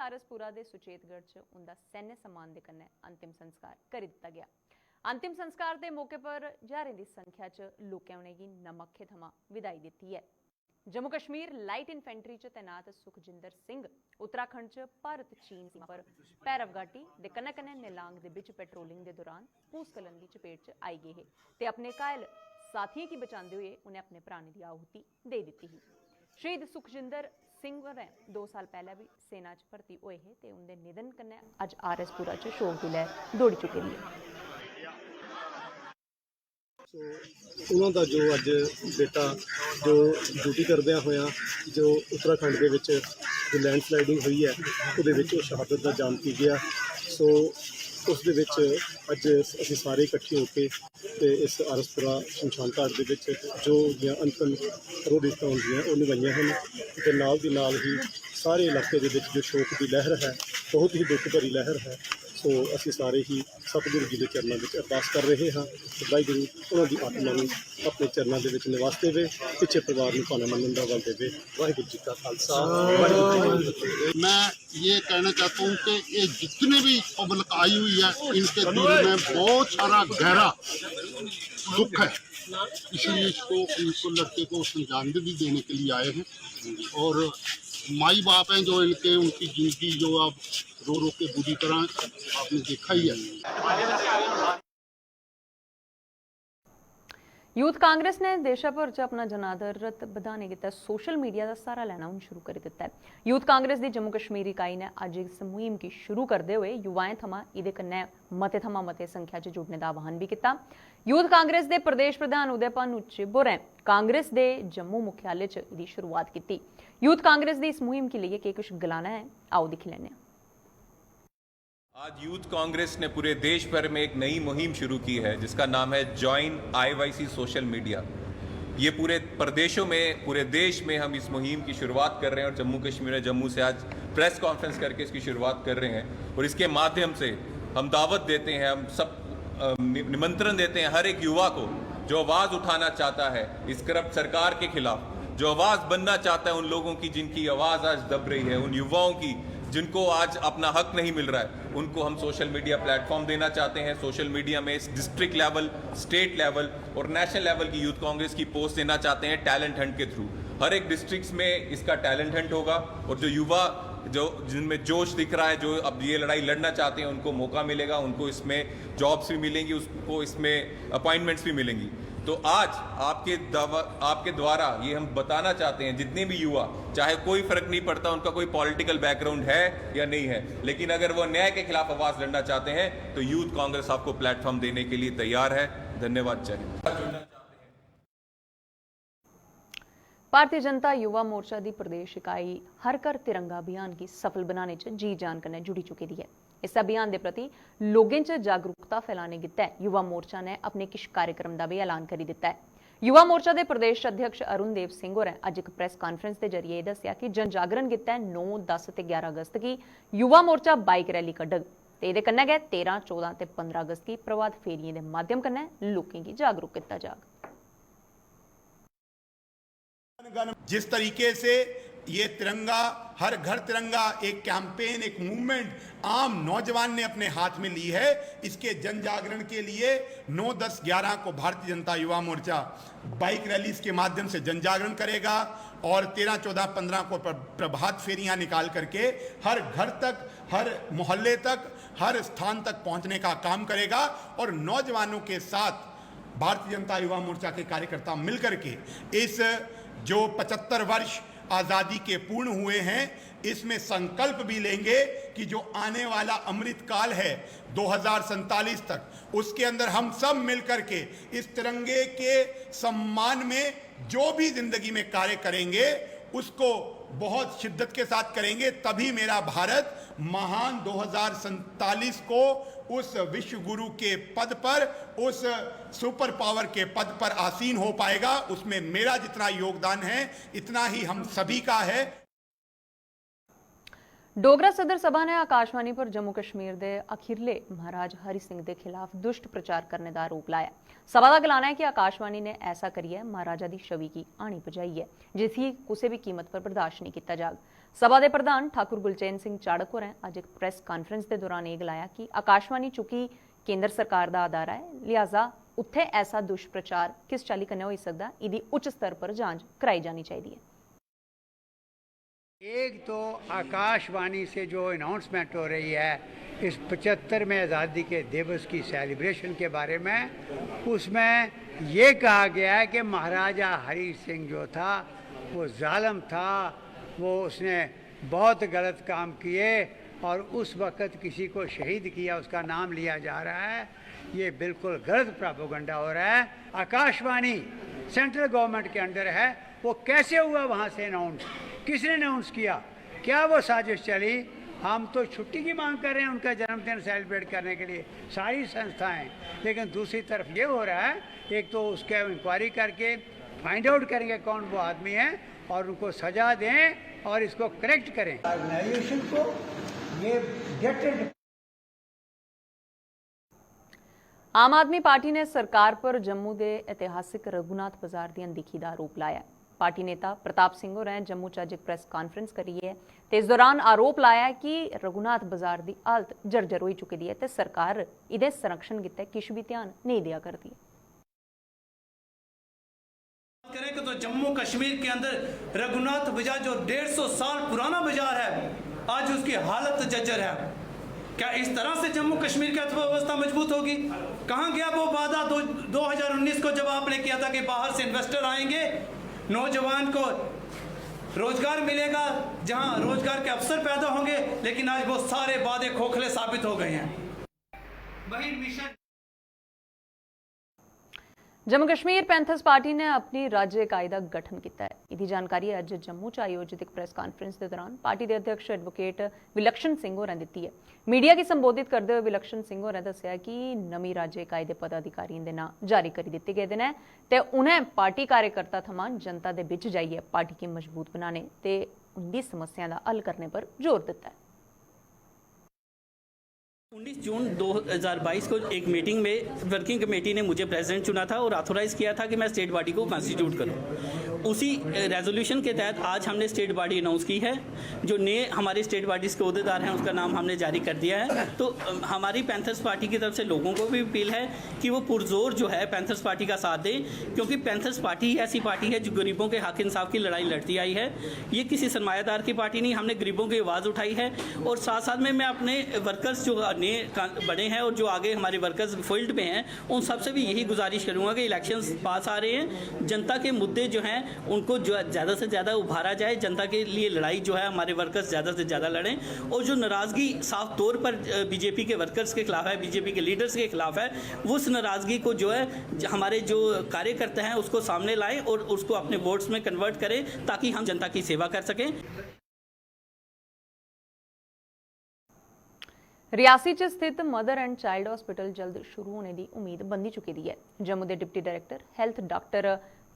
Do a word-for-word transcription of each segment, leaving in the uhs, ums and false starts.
R S पुरा दे सुचेतगढ़ च उंदा सैन्य सम्मान दे कन्नै अंतिम संस्कार करी दित्ता गेआ। अंतिम संस्कार दे मौके पर ज्हारें दी संख्या च लोकें उ'नेंगी नम अक्खें थमां विदाई दित्ती ऐ। जम्मू कश्मीर लाइट इन्फेंट्री च तैनात सुखजिंदर सिंह उत्तराखंड च भारत चीन सीमा पर भैरव घाटी दे कन्नै कन्नै नेलांग दे बिच पेट्रोलिंग दे दौरान भूस्खलन दी चपेट च आई गे हे ते अपने घायल साथियें गी बचांदे होए उ'नें अपने प्राणें दी आहुति देई दित्ती ही। शहीद सुखजिंदर सिंह होरें दो साल पैह्ले बी सेना च भर्ती होए हे ते उं'दे निधन कन्नै अज्ज आर एस पुरा च शोक दी लैह्र दौड़ी चुके दी ऐ। ਸੋ ਉਹਨਾਂ ਦਾ ਜੋ ਅੱਜ ਬੇਟਾ ਜੋ ਡਿਊਟੀ ਕਰਦਿਆਂ ਹੋਇਆ ਜੋ ਉੱਤਰਾਖੰਡ ਦੇ ਵਿੱਚ ਜੋ ਲੈਂਡ ਸਲਾਈਡਿੰਗ ਹੋਈ ਹੈ ਉਹਦੇ ਵਿੱਚ ਉਹ ਸ਼ਹਾਦਤ ਦਾ ਜਾਮ ਪੀ ਗਿਆ। ਸੋ ਉਸ ਦੇ ਵਿੱਚ ਅੱਜ ਅਸੀਂ ਸਾਰੇ ਇਕੱਠੇ ਹੋ ਕੇ ਤੇ ਇਸ ਆਰਸਪੁਰਾ ਸ਼ਮਸ਼ਾਨ ਘਾਟ ਦੇ ਵਿੱਚ ਜੋ ਦੀਆਂ ਅੰਤਮ ਰੋਹ ਰੀਤਾਂ ਹੁੰਦੀਆਂ ਉਹ ਨਿਭਾਈਆਂ ਹਨ ਤੇ ਨਾਲ ਦੀ ਨਾਲ ਹੀ ਸਾਰੇ ਇਲਾਕੇ ਦੇ ਵਿੱਚ ਜੋ ਸ਼ੋਕ ਦੀ ਲਹਿਰ ਹੈ, ਬਹੁਤ ਹੀ ਦੁੱਖ ਭਰੀ ਲਹਿਰ ਹੈ। ਸੋ ਅਸੀਂ ਸਾਰੇ ਹੀ ਸਤਿਗੁਰੂ ਜੀ ਦੇ ਚਰਨਾਂ ਵਿੱਚ ਅਰਦਾਸ ਕਰ ਰਹੇ ਹਾਂ ਕਿ ਵਾਹਿਗੁਰੂ ਉਹਨਾਂ ਦੀ ਆਤਮਾ ਨੂੰ ਆਪਣੇ ਚਰਨਾਂ ਦੇ ਵਿੱਚ ਨਿਵਾਸ ਦੇਵੇ, ਪਿੱਛੇ ਪਰਿਵਾਰ ਨੂੰ ਭਾਣਾ ਮੰਨਣ ਦਾ ਬਲ ਦੇਵੇ। ਵਾਹਿਗੁਰੂ ਜੀ ਕਾ ਖਾਲਸਾ, ਵਾਹਿਗੁਰੂ ਜੀ ਕੀ ਫਤਿਹ। मैं ये कहना चाहता हूँ कि ये जितने भी पब्लिक आई हुई है, इनके दिल में बहुत सारा गहरा दुख है, इसलिए इसको इनको लड़के को श्रद्धांजलि देने के लिए आए हैं। और माई बाप हैं जो इनके, उनकी जिंदगी जो अब रो रो के बुरी तरह आपने देखा ही है। यूथ कांग्रेस ने देशा भर च अपना जनादरत बधाने गितै सोशल मीडिया दा स्हारा लैना हुन शुरू करी दित्ता ऐ। यूथ कांग्रेस दी जम्मू कश्मीर इकाई ने अज्ज इस मुहिम गी शुरू करदे होए युवाएं थमां इदे कन्नै मते थमां मते संख्या च जुड़ने दा आह्वान बी कीता। यूथ कांग्रेस दे प्रदेश प्रधान उदय भानु चिब होरें कांग्रेस दे जम्मू मुख्यालय च इदी शुरुआत कीती। यूथ कांग्रेस दी इस मुहिम गी लेइयै केह् किश गलाना ऐ, आओ दिक्खी लैन्ने आं। आज यूथ कांग्रेस ने पूरे देश भर में एक नई मुहिम शुरू की है जिसका नाम है ज्वाइन आईवाईसी सोशल मीडिया। ये पूरे प्रदेशों में, पूरे देश में हम इस मुहिम की शुरुआत कर रहे हैं और जम्मू कश्मीर में जम्मू से आज प्रेस कॉन्फ्रेंस करके इसकी शुरुआत कर रहे हैं और इसके माध्यम से हम दावत देते हैं, हम सब निमंत्रण देते हैं हर एक युवा को जो आवाज़ उठाना चाहता है इस करप्ट सरकार के खिलाफ, जो आवाज़ बनना चाहता है उन लोगों की जिनकी आवाज़ आज दब रही है, उन युवाओं की जिनको आज अपना हक नहीं मिल रहा है, उनको हम सोशल मीडिया प्लेटफॉर्म देना चाहते हैं। सोशल मीडिया में डिस्ट्रिक्ट लेवल, स्टेट लेवल और नेशनल लेवल की यूथ कांग्रेस की पोस्ट देना चाहते हैं टैलेंट हंट के थ्रू। हर एक डिस्ट्रिक्ट में इसका टैलेंट हंट होगा और जो युवा जो जिनमें जोश दिख रहा है, जो अब ये लड़ाई लड़ना चाहते हैं, उनको मौका मिलेगा, उनको इसमें जॉब्स भी मिलेंगी, उसको इसमें अपॉइंटमेंट्स भी मिलेंगी। तो आज आपके दवा, आपके द्वारा ये हम बताना चाहते हैं, जितने भी युवा, चाहे कोई फर्क नहीं पड़ता उनका कोई पॉलिटिकल बैकग्राउंड है या नहीं है, लेकिन अगर वो अन्याय के खिलाफ आवाज लड़ना चाहते हैं तो यूथ कांग्रेस आपको प्लेटफॉर्म देने के लिए तैयार है। धन्यवाद। जय हिंद। भारतीय जनता युवा मोर्चा दी प्रदेश इकाई हर घर तिरंगा अभियान गी सफल बनाने च जी जान कन्नै जुड़ी चुकी दी ऐ। इस अभियान दे प्रति लोकें च जागरूकता फैलाने गितै युवा मोर्चा ने अपने किश कार्यक्रम दा बी ऐलान करी दित्ता ऐ। युवा मोर्चा दे प्रदेश अध्यक्ष अरुण देव सिंह होरें अज्ज इक प्रेस कांफ्रेंस दे जरिए एह् दस्सेआ कि जन जागरण गितै नौ, दस ते ग्यारह अगस्त गी युवा मोर्चा बाइक रैली कड्ढग ते एह्दे कन्नै गै तेरां, चौदां ते पंदरां अगस्त गी प्रभात फेरियें दे माध्यम कन्नै लोकें गी जागरूक कीता जाग। जिस तरीके से ये तिरंगा, हर घर तिरंगा एक कैंपेन, एक मूवमेंट आम नौजवान ने अपने हाथ में ली है, इसके जन जागरण के लिए नौ, दस, ग्यारह को भारतीय जनता युवा मोर्चा बाइक रैलीज के माध्यम से जन जागरण करेगा और तेरह, चौदह, पन्द्रह को प्र-, प्रभात फेरियां निकाल करके हर घर तक, हर मोहल्ले तक, हर स्थान तक पहुंचने का काम करेगा और नौजवानों के साथ भारतीय जनता युवा मोर्चा के कार्यकर्ता मिलकर के इस जो पचहत्तर वर्ष आज़ादी के पूर्ण हुए हैं, इसमें संकल्प भी लेंगे कि जो आने वाला अमृत काल है दो हज़ार सैंतालीस तक, उसके अंदर हम सब मिलकर के इस तिरंगे के सम्मान में जो भी जिंदगी में कार्य करेंगे, उसको बहुत शिद्दत के साथ करेंगे, तभी मेरा भारत महान दो हज़ार सैंतालीस को उस विश्व गुरु के पद पर, उस सुपर पावर के पद पर आसीन हो पाएगा। उसमें मेरा जितना योगदान है, इतना ही हम सभी का है। डोगरा सदर सभा ने आकाशवाणी पर जम्मू कश्मीर दे अखीरले महाराज हरि सिंह दे खिलाफ दुष्ट प्रचार करने दा आरोप लाया। सभा दा गलाना ऐ कि आकाशवाणी ने ऐसा करियै महाराजा दी छवि गी हानि पजाई ऐ, जिसी कुसै बी कीमत पर बर्दाश्त नेई कीता जाग। सभा दे प्रधान ठाकुर गुलचैन सिंह चाड़क होरें अज्ज इक प्रैस कांफ्रेंस दे दौरान एह् गलाया कि आकाशवाणी चूंकि केंद्र सरकार दा अदारा ऐ, लिहाजा उत्थै ऐसा दुष्प्रचार किस चाल्ली कन्नै होई सकदा, एह्दी उच्च स्तर पर जांच कराई जानी चाहिदी ऐ। एक तो आकाशवाणी से जो अनाउंसमेंट हो रही है इस पचहत्तरवें आज़ादी के दिवस की सेलिब्रेशन के बारे में, उसमें ये कहा गया है कि महाराजा हरि सिंह जो था वो जालिम था, वो उसने बहुत गलत काम किए और उस वक्त किसी को शहीद किया, उसका नाम लिया जा रहा है। ये बिल्कुल गलत प्रोपोगंडा हो रहा है। आकाशवाणी सेंट्रल गवर्नमेंट के अंडर है, वो कैसे हुआ वहाँ से अनाउंस, किसने अनाउंस किया, क्या वो साजिश चली? हम तो छुट्टी की मांग कर रहे हैं उनका जन्मदिन सेलिब्रेट करने के लिए, सारी संस्थाएं। लेकिन दूसरी तरफ ये हो रहा है, एक तो उसके इंक्वायरी करके फाइंड आउट करेंगे कौन वो आदमी है और उनको सजा दें और इसको करेक्ट करें। ऑर्गेनाइजेशन को ये डेटेड ਆਮ ਆਦਮੀ ਪਾਰਟੀ ਨੇ ਸਰਕਾਰ ਪਰ ਜੰਮੂ ਦੇ ਇਤਿਹਾਸਿਕ ਰਘੁਨਾਥ ਬਾਜ਼ਾਰ ਦੀ ਅਣਦੇਖੀ ਦਾ ਆਰੋਪ ਲਾਇਆ ਹੈ। ਪਾਰਟੀ ਨੇਤਾ ਪ੍ਰਤਾਪ ਸਿੰਘ ਹੋਰਾਂ ਨੇ ਜੰਮੂ ਚ ਅੱਜ ਇੱਕ ਪ੍ਰੈਸ ਕਾਨਫਰੰਸ ਕਰੀ ਹੈ ਤੇ ਇਸ ਦੌਰਾਨ ਆਰੋਪ ਲਾਇਆ ਹੈ ਕਿ ਰਘੁਨਾਥ ਬਾਜ਼ਾਰ ਦੀ ਹਾਲਤ ਜਰਜਰ ਹੋਈ ਚੁੱਕੀ ਹੈ ਤੇ ਸਰਕਾਰ ਇਹਦੇ ਸੰਰਕਸ਼ਣ ਕਿਤੇ ਕਿਛ ਵੀ ਧਿਆਨ ਨਹੀਂ ਦਿਆ ਕਰਦੀ। करें कि तो जम्मू कश्मीर के अंदर रघुनाथ बाजार जो डेढ़ सौ साल पुराना बाजार है, आज उसकी हालत जर्जर है। क्या इस तरह से जम्मू कश्मीर की अर्थव्यवस्था मजबूत होगी? कहाँ गया वो वादा दो, दो हज़ार उन्नीस को, जब आपने किया था कि बाहर से इन्वेस्टर आएंगे, नौजवान को रोजगार मिलेगा, जहां रोजगार के अवसर पैदा होंगे, लेकिन आज वो सारे वादे खोखले साबित हो गए हैं। वही मिशन ਜੰਮੂ ਕਸ਼ਮੀਰ ਪੈਂਥਰਸ ਪਾਰਟੀ ਨੇ ਆਪਣੀ ਰਾਜ ਇਕਾਈ ਦਾ ਗਠਨ ਕੀਤਾ ਹੈ। ਇਹਦੀ ਜਾਣਕਾਰੀ ਅੱਜ ਜੰਮੂ ਚ ਆਯੋਜਿਤ ਇੱਕ ਪ੍ਰੈਸ ਕਾਨਫਰੰਸ ਦੇ ਦੌਰਾਨ ਪਾਰਟੀ ਦੇ ਅਧਿਕਸ਼ ਐਡਵੋਕੇਟ ਵਿਲਕਸ਼ਣ ਸਿੰਘ ਹੋਰਾਂ ਨੇ ਦਿੱਤੀ ਹੈ। ਮੀਡੀਆ ਕੀ ਸੰਬੋਧਿਤ ਕਰਦੇ ਹੋਏ ਵਿਲਕਸ਼ਣ ਸਿੰਘ ਹੋਰਾਂ ਨੇ ਦੱਸਿਆ ਕਿ ਨਵੀਂ ਰਾਜ ਇਕਾਈ ਦੇ ਪਦਾਧਿਕਾਰੀਆਂ ਦੇ ਨਾਂ ਜਾਰੀ ਕਰੀ ਦਿੱਤੇ ਗਏ ਨੇ ਤੇ ਉਹਨਾਂ ਪਾਰਟੀ ਕਾਰਜਕਰਤਾ ਥਮਾਂ ਜਨਤਾ ਦੇ ਵਿੱਚ ਜਾਈਏ ਪਾਰਟੀ ਕੀ ਮਜ਼ਬੂਤ ਬਣਾਉਣੇ ਤੇ ਉਹਦੀ ਸਮੱਸਿਆ ਦਾ ਹੱਲ ਕਰਨੇ ਪਰ ਜ਼ੋਰ ਦਿੱਤਾ ਹੈ। उन्नीस जून दो हज़ार बाईस को एक मीटिंग में वर्किंग कमेटी ने मुझे प्रेसिडेंट चुना था और ऑथोराइज किया था कि मैं स्टेट बॉडी को कॉन्स्टिट्यूट करूं। उसी रेजोल्यूशन के तहत आज हमने स्टेट बॉडी अनाउंस की है। जो नए हमारे स्टेट बॉडीज़ के अहदेदार हैं, उसका नाम हमने जारी कर दिया है। तो हमारी पैंथर्स पार्टी की तरफ से लोगों को भी अपील है कि वो पुरजोर जो है पैंथर्स पार्टी का साथ दें, क्योंकि पैंथर्स पार्टी ही ऐसी पार्टी है जो गरीबों के हक इंसाफ की लड़ाई लड़ती आई है। ये किसी सरमायादार की पार्टी नहीं, हमने गरीबों की आवाज़ उठाई है। और साथ साथ में मैं अपने वर्कर्स जो नए बने हैं और जो आगे हमारे वर्कर्स फील्ड में हैं, उन सबसे भी यही गुजारिश करूँगा कि इलेक्शन पास आ रहे हैं, जनता के मुद्दे जो हैं उनको जो ज़्यादा से ज़्यादा उभारा जाए, जनता के लिए लड़ाई जो है हमारे वर्कर्स ज़्यादा से ज़्यादा लड़ें। और जो नाराज़गी साफ तौर पर बीजेपी के वर्कर्स के खिलाफ है, बीजेपी के लीडर्स के खिलाफ है, उस नाराज़गी को जो है हमारे जो कार्यकर्ता हैं उसको सामने लाएं और उसको अपने वोट्स में कन्वर्ट करें, ताकि हम जनता की सेवा कर सकें। रियासी च स्थित मदर एंड चाइल्ड हॉस्पिटल जल्द शुरू होने दी उम्मीद बंधी चुकी दी ऐ। जम्मू दे deputy director health doctor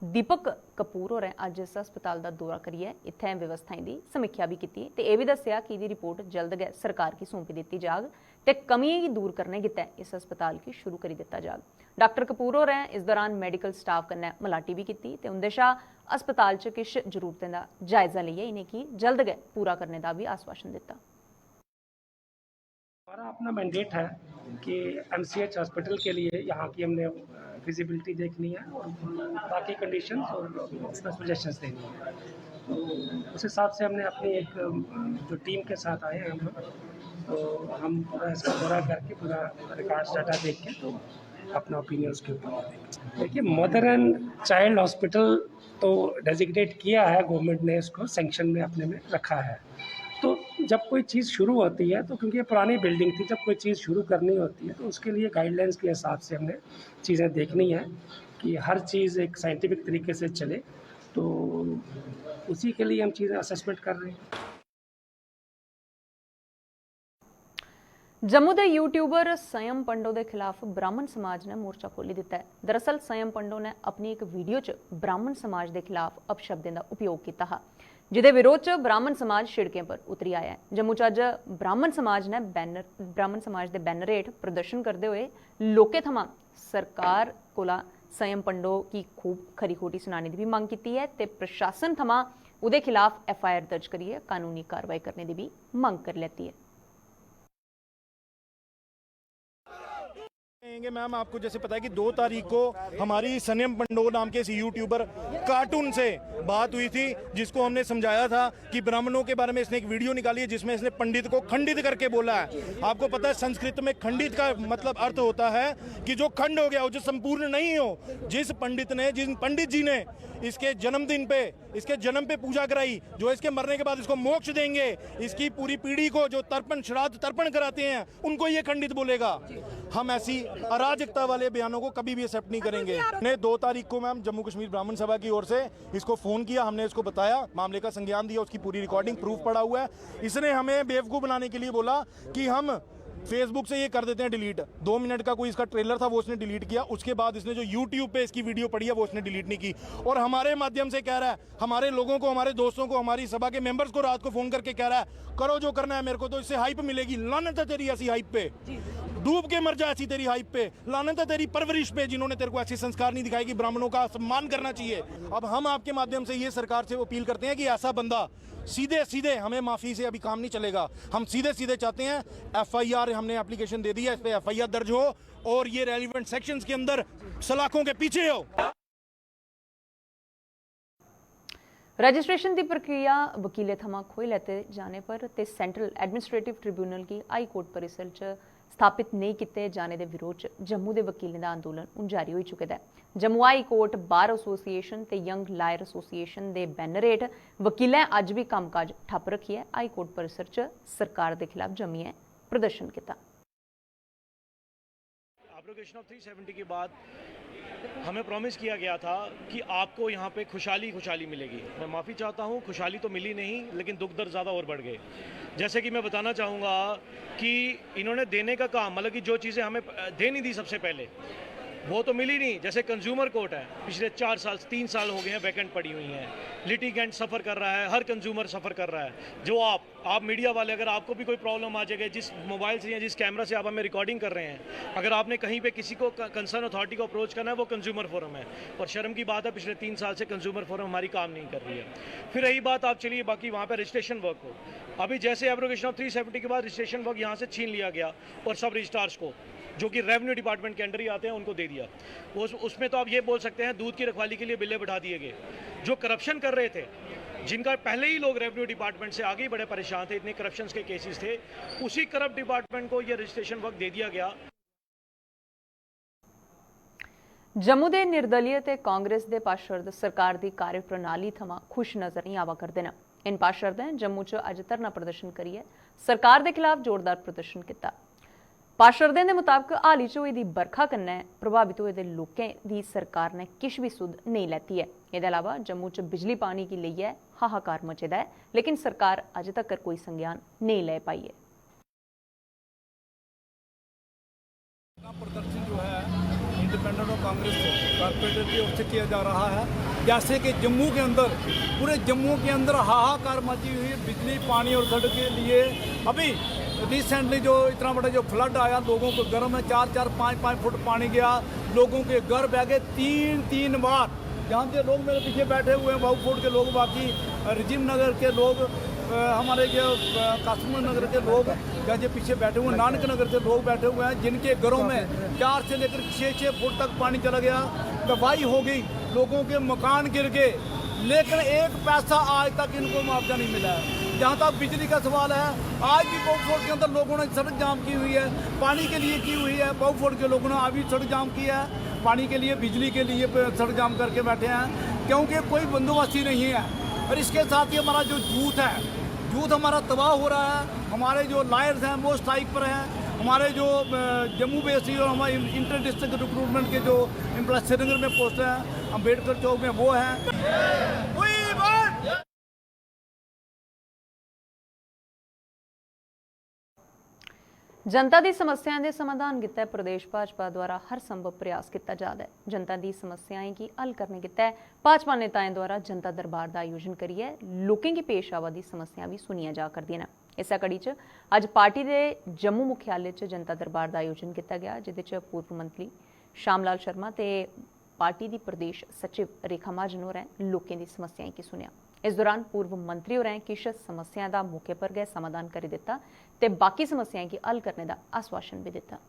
Deepak Kapoor होरें अज्ज इस हस्पताल दा दौरा करियै इत्थै व्यवस्थाएं दी समीक्षा बी कीती ते एह् बी दस्सेआ कि एह्दी रिपोर्ट जल्द गै सरकार गी सौंपी दित्ती जाग ते कमियें गी दूर करने गितै इस हस्पताल गी शुरू करी दित्ता जाग। डाक्टर कपूर होरें इस दौरान मैडिकल स्टाफ कन्नै मलाटी बी कीती ते उं'दे शा हस्पताल च किश जरूरतें दा जायजा लेइयै इ'नेंगी जल्द गै पूरा करने दा बी आश्वासन दित्ता। हमारा अपना मैंडेट है कि एमसीएच हॉस्पिटल के लिए यहाँ की हमने फिजिबिलिटी देखनी है और बाकी कंडीशन और उसमें सजेशंस देनी है। तो उस हिसाब से हमने अपनी एक जो टीम के साथ आए हैं हम लोग, तो हम पूरा इसका दौरा करके पूरा रिकॉर्ड्स डाटा देख के तो अपना ओपिनियन उसके ऊपर देंगे। देखिए, मदर एंड चाइल्ड हॉस्पिटल तो डेजिग्नेट किया है गवर्नमेंट ने, इसको सैंक्शन में अपने में रखा है। तो जब कोई चीज़ शुरू होती है तो क्योंकि ये पुरानी बिल्डिंग थी, जब कोई चीज़ शुरू करनी होती है तो उसके लिए गाइडलाइंस के हिसाब से हमने चीज़ें देखनी है कि हर चीज़ एक साइंटिफिक तरीके से चले। तो उसी के लिए हम चीज़ें असेसमेंट कर रहे हैं। जम्मू दे यूट्यूबर संयम पंडो दे खिलाफ ब्राह्मण समाज ने मोर्चा खोली दित्ता ऐ। दरअसल संयम पंडो ने अपनी इक वीडियो च ब्राह्मण समाज दे खिलाफ अपशब्दें दा उपयोग कीता हा, जिदे विरोध च ब्राह्मण समाज शिड़कें पर उतरी आया ऐ। जम्मू च अज्ज ब्राह्मण समाज ने बैनर ब्राह्मण समाज दे बैनर हेठ प्रदर्शन करदे होए लोकें थमां सरकार कोला संयम पंडो गी खूब खरी खोटी सुनाने दी बी मंग कीती ऐ ते प्रशासन थमां ओह्दे खिलाफ एफआईआर दर्ज करियै कानूनी कार्रवाई करने दी बी मंग करी लैती ऐ। कहेंगे मैम, आपको जैसे पता है कि दो तारीख को हमारी सनियम पंडोर नाम के इस यूट्यूबर कार्टून से बात हुई थी, जिसको हमने समझाया था कि ब्राह्मणों के बारे में इसने एक वीडियो निकाली है, जिसमें इसने पंडित को खंडित करके बोला है। आपको पता है, संस्कृत में खंडित का मतलब अर्थ होता है कि जो खंड हो गया हो, जो संपूर्ण नहीं हो। जिस पंडित ने, जिन पंडित जी ने इसके जन्मदिन पे, इसके जन्म पे पूजा कराई, जो इसके मरने के बाद इसको मोक्ष देंगे, इसकी पूरी पीढ़ी को जो तर्पण, श्राद्ध तर्पण कराते हैं, उनको ये खंडित बोलेगा। हम ऐसी अराजकता वाले बयानों को कभी भी एक्सेप्ट नहीं करेंगे। हमने दो तारीख को, मैम, जम्मू कश्मीर ब्राह्मण सभा की ओर से इसको फ़ोन किया, हमने इसको बताया, मामले का संज्ञान दिया, उसकी पूरी रिकॉर्डिंग, प्रूफ पड़ा हुआ है। इसने हमें बेवकूफ़ बनाने के लिए बोला कि हम फेसबुक से ये कर देते हैं डिलीट। दो मिनट का कोई इसका ट्रेलर था, वो उसने डिलीट किया। उसके बाद इसने जो यूट्यूब पे इसकी वीडियो पड़ी है, वो उसने डिलीट नहीं की। और हमारे माध्यम से कह रहा है, हमारे लोगों को, हमारे दोस्तों को, हमारी सभा के मेंबर्स को रात को फोन करके कह रहा है, करो जो करना है, मेरे को तो इससे हाइप मिलेगी। लानत है तेरी ऐसी हाइप पे, डूब के मर जा ऐसी तेरी हाइप पे। लानत है तेरी परवरिश पे, जिन्होंने तेरे को ऐसे संस्कार नहीं दिखाए कि ब्राह्मणों का सम्मान करना चाहिए। अब हम आपके माध्यम से ये सरकार से अपील करते हैं कि ऐसा बंदा सीधे सीधे, हमें माफी से अभी काम नहीं चलेगा। हम सीधे सीधे चाहते हैं, एफआईआर, हमने एप्लीकेशन दे दी है, इस पे एफआईआर दर्ज हो और ये रेलिवेंट सेक्शंस के अंदर सलाखों के पीछे हो। रजिस्ट्रेशन दी प्रक्रिया वकीलें थमां खोई लैते जाने पर ते सेंट्रल एडमिनिस्ट्रेटिव ट्रिब्यूनल गी हाई कोर्ट परिसर च स्थापत नेई कीते जाने दे विरोध च जम्मू दे वकीलें दा आंदोलन हून जारी होई चुके दा ऐ। Jammu high court bar association ते यंग लायर एसोसिएशन दे बैनर हेठ वकीलें अज्ज बी कम्मकाज ठप्प रक्खियै हाई कोर्ट परिसर च सरकार दे खिलाफ जम्मियै प्रदर्शन कीता। एब्रोगेशन ऑफ थ्री सेवेंटी के बाद हमें प्रॉमिस किया गया था कि आपको यहाँ पे खुशहाली खुशहाली मिलेगी। मैं माफ़ी चाहता हूँ, खुशहाली तो मिली नहीं, लेकिन दुख दर्द ज़्यादा और बढ़ गए। जैसे कि मैं बताना चाहूँगा कि इन्होंने देने का काम, मतलब कि जो चीज़ें हमें दे नहीं दी सबसे पहले, वो तो मिली नहीं। जैसे कंज्यूमर कोर्ट है, पिछले चार साल, तीन साल हो गए हैं, वैकेंट पड़ी हुई हैं, लिटिगेंट सफ़र कर रहा है, हर कंज्यूमर सफ़र कर रहा है। जो आप आप मीडिया वाले, अगर आपको भी कोई प्रॉब्लम आ जाएगी, जिस मोबाइल से या जिस कैमरा से आप हमें रिकॉर्डिंग कर रहे हैं, अगर आपने कहीं पे किसी को कंसर्न अथॉरिटी को अप्रोच करना है, वो कंज्यूमर फोरम है। और शर्म की बात है, पिछले तीन साल से कंज्यूमर फोरम हमारी काम नहीं कर रही है। फिर रही बात, आप चलिए बाकी वहाँ पर रजिस्ट्रेशन वर्क को, अभी जैसे एब्रोगेशन ऑफ थ्री सेवेंटी के बाद रजिस्ट्रेशन वर्क यहाँ से छीन लिया गया और सब रजिस्ट्रार्स को, जो कि रेवेन्यू डिपार्टमेंट के अंडर ही आते हैं, उनको दे दिया। उस उसमें तो आप ये बोल सकते हैं, दूध की रखवाली के लिए बिल्ले बैठा दिए गए। जो करप्शन कर रहे थे, जिनका पहले ही लोग रेवेन्यू डिपार्टमेंट से आगे ही बड़े परेशान थे, इतने करप्शन के केसेस थे, उसी करप्ट डिपार्टमेंट को यह रजिस्ट्रेशन वर्क दे दिया गया। जम्मू दे निर्दलीय ते कांग्रेस दे पार्षद सरकार दी कार्यप्रणाली थमां खुश नजर नेई आवा करदे न। इन पार्षदें जम्मू च अज्ज धरना प्रदर्शन करियै सरकार दे खिलाफ जोरदार प्रदर्शन कीता। पार्षदें दे मताबक हाल च होई दी बरखा कन्नै प्रभावित होए दे लोकें दी सरकार ने किश बी सुध नेई लैती ऐ। एह्दे अलावा जम्मू च बिजली पानी गी लेइयै हाहाकार मचे दा ऐ, लेकिन सरकार अज्ज तक्कर कोई संज्ञान नेई लै पाई ऐ। प्रदर्शन जो है इंडिपेंडेंट और कांग्रेस कॉरपोरेटर की ओर से किया जा रहा है। जैसे कि जम्मू के अंदर, पूरे जम्मू के अंदर हाहाकार मची हुई है बिजली, पानी और सड़क के लिए। अभी रिसेंटली जो इतना बड़ा जो फ्लड आया, लोगों को गर्म है, चार चार पाँच पाँच फुट पानी गया, लोगों के घर बह गए तीन तीन बार। यहाँ के लोग मेरे पीछे बैठे हुए हैं, बाबू फोर्ट के लोग, बाकी रजीम नगर के लोग, हमारे जो कासिम नगर के लोग, यहाँ जो पीछे बैठे हुए हैं, नानक नगर के लोग बैठे हुए हैं, जिनके घरों में चार से लेकर छः छः फुट तक पानी चला गया, तबाही हो गई, लोगों के मकान गिर गए, लेकिन एक पैसा आज तक इनको मुआवजा नहीं मिला है। जहाँ तक बिजली का सवाल है, आज भी बाबू फोर्ट के अंदर लोगों ने सड़क जाम की हुई है, पानी के लिए की हुई है, बाबू फोर्ट के लोगों ने अभी सड़क जाम किया है, पानी के लिए, बिजली के लिए सड़क जाम करके बैठे हैं, क्योंकि कोई बंदोबस्त ही नहीं है। और इसके साथ ही हमारा जो यूथ है, यूथ हमारा तबाह हो रहा है। हमारे जो लायर्स हैं वो स्ट्राइक पर हैं, हमारे जो जम्मू बेस्ड और हमारे इंटर डिस्ट्रिक्ट रिक्रूटमेंट के जो एम्प्लॉय श्रीनगर में पोस्ट हैं, अम्बेडकर चौक में, वो हैं। जनता दी समस्याएं दे समाधान गितै प्रदेश भाजपा द्वारा हर संभव प्रयास कीता जा रदा ऐ। जनता दी समस्याएं गी हल करने गितै भाजपा नेताएं द्वारा जनता दरबार दा आयोजन करियै लोकें गी पेश आवा दी समस्यां बी सुनियां जा करदियां न। इस्सै कड़ी च अज्ज पार्टी दे जम्मू मुख्यालय च जनता दरबार दा आयोजन कीता गेआ, जेह्दे च पूर्व मंत्री श्याम लाल शर्मा ते पार्टी दी प्रदेश सचिव रेखा महाजन होरें लोकें दी समस्याएं गी सुनेआ। इस दौरान पूर्व मंत्री होरें किश समस्याएं दा मौके पर गै समाधान करी दित्ता ते बाकी समस्याएं गी हल करने दा आश्वासन बी दित्ता।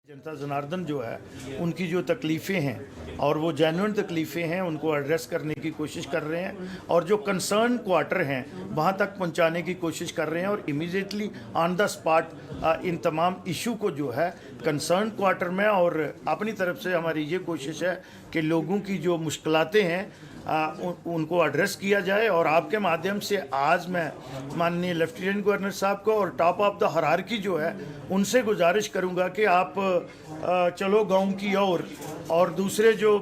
जनता जनार्दन जो है, उनकी जो तकलीफ़ें हैं और वो जेन्युइन तकलीफ़ें हैं, उनको एड्रेस करने की कोशिश कर रहे हैं और जो कंसर्न क्वार्टर हैं वहाँ तक पहुँचाने की कोशिश कर रहे हैं और immediately on the spot in तमाम इशू को जो है कंसर्न क्वार्टर में, और अपनी तरफ से हमारी ये कोशिश है कि लोगों की जो मुश्किलातें हैं आ, उन, उनको एड्रेस किया जाए। और आपके माध्यम से आज मैं माननीय लेफ्टिनेंट गवर्नर साहब को और टॉप ऑफ द हायरार्की जो है उनसे गुजारिश करूंगा कि आप आ, चलो गांव की ओर और दूसरे जो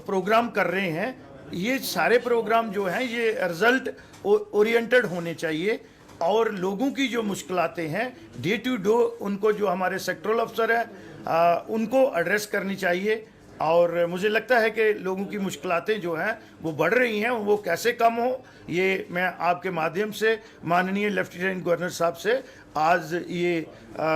प्रोग्राम कर रहे हैं, ये सारे प्रोग्राम जो हैं ये रिजल्ट ओरिएंटेड होने चाहिए और लोगों की जो मुश्किलातें हैं डे टू डे उनको जो हमारे सेक्टरल अफसर हैं आ, उनको एड्रेस करनी चाहिए। और मुझे लगता है कि लोगों की मुश्किलातें जो हैं वो बढ़ रही हैं, वो कैसे कम हो, ये मैं आपके माध्यम से माननीय लेफ्टिनेंट गवर्नर साहब से आज ये आ,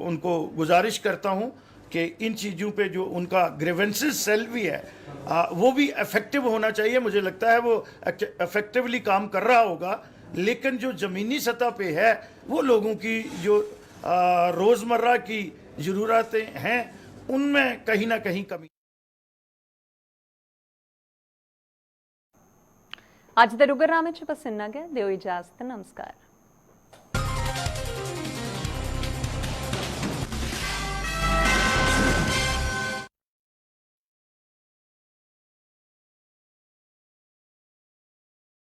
उनको गुजारिश करता हूँ कि इन चीज़ों पे जो उनका ग्रीवेंसेस सेल भी है आ, वो भी इफेक्टिव होना चाहिए। मुझे लगता है वो इफेक्टिवली काम कर रहा होगा, लेकिन जो ज़मीनी सतह पे है वो लोगों की जो आ, रोज़मर्रा की ज़रूरतें हैं उनमें कहीं ना कहीं कमी। अज्ज दे डुग्गर राम च बस इन्ना गै। देओ इजाजत, नमस्कार।